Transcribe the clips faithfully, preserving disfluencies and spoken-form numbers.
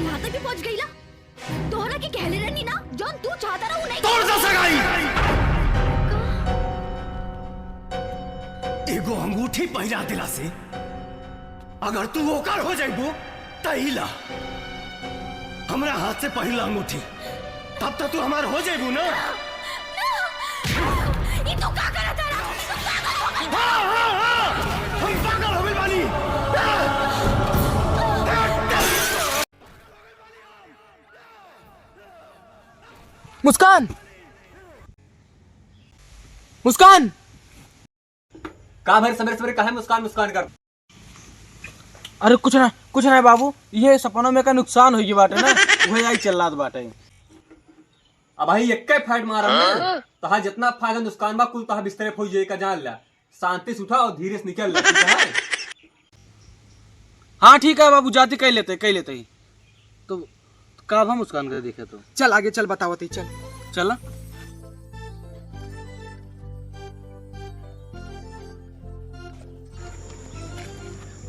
यहाँ तक भी पहुँच गईला? तोहरा के कहले रहनी ना, जौन तू चाहता रहा, उ नहीं। तोड़ दे सगाई। एगो अंगूठी पहिरा दिला से अगर तू ओकर हो जाइबू, त ई ला, हमरा हाथ से पहिला अंगूठी, तब त तू हमार हो जाइबू ना। ई तू का करत हरा? ई तू पागल हो गइल? हाँ, हाँ, हाँ, हम पागल हो गइल बानी। मुस्कान! मुस्कान! का भर सबेरे सबेरे काहे मुस्कान मुस्कान कर? अरे कुछ ना, कुछ ना बाबू, ये सपनों में का नुकसान होई बाटे ना, वही आई चिल्लात बाटे। अब भाई एक्के फाइट मारब ना, तहा जितना फायदा नुकसान बा कुल तहा बिस्तरे फौज का जान ला। शांति से उठा और धीरे से निकल ला, ठीक है? हाँ ठीक है बाबू, जाती कह लेते, कह लेते ही। तो का भा मुस्कान करे देखे तो? चल आगे चल, बतावत ही, चल। चला।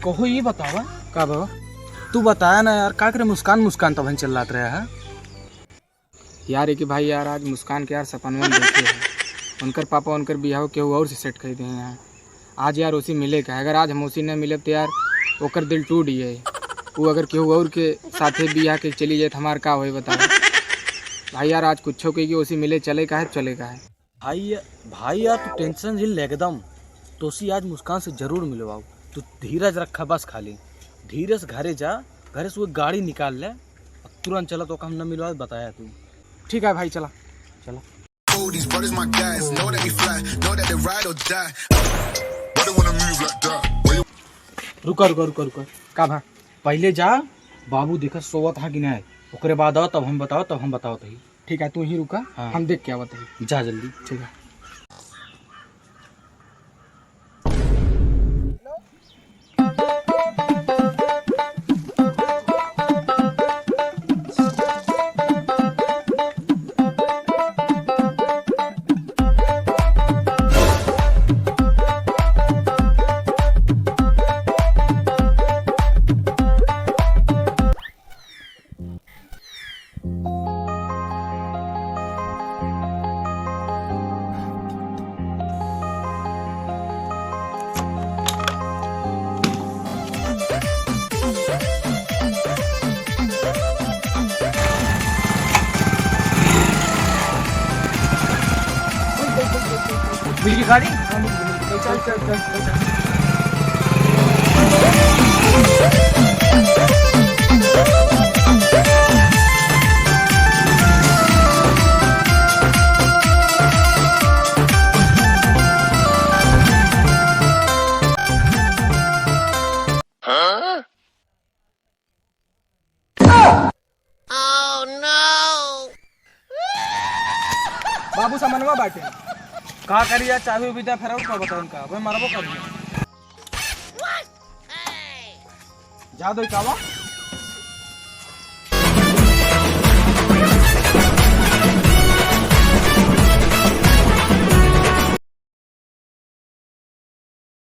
कहो ये बतावा। का बाबा? तू बताया ना यार, का करे मुस्कान मुस्कान तब चिल्लात रहे है? यार एक भाई यार, आज मुस्कान के यार सपनवा में देखे है, उनकर पापा उनकर बियाह केहू और से सेट कर दे हैं। आज यार उसी मिले का है, अगर आज हम उसी न मिलब तो यार ओकर दिल टूट जाए। वो अगर केहू और के साथे बियाह के चली जाए तो हमार का होए बताओ? भाई यार आज कुछो कही कि उसी मिले चले का है, चले का है। भाई, भाई यार तू टेंशन झेल ले एकदम, तोसी आज मुस्कान से जरूर मिलवाओ। तू धीरज रखा बस खाली, धीरे से घरे जा, घरे से वो गाड़ी निकाल ले, अब तुरंत चला, तो हम न मिलवा बताया तू। ठीक है भाई, चला। चला। Oh, these brothers my guys, know that we fly, know that they ride or die. Why they wanna move like that? Why you रुका, रुका, रुका, रुका। का भा? पहिले जा, बाबू देखा सोवत हा कि नहीं, ओकरे बाद आओ, तब हम बताओ, तब हम बताओ तही। ठीक है, तू ही रुका, हाँ। हम देख के आवत ही। जा जल्दी। ठीक है। मिल गई गाड़ी? हाँ, मिल गई, मिल गई। चल, चल, चल, चल, चल। Oh no! बाबू सामनवा बाटे। का करी यार, चाबी उबी दे, फिर और का बताऊं का? वह मरबो करी। जा दो कावा।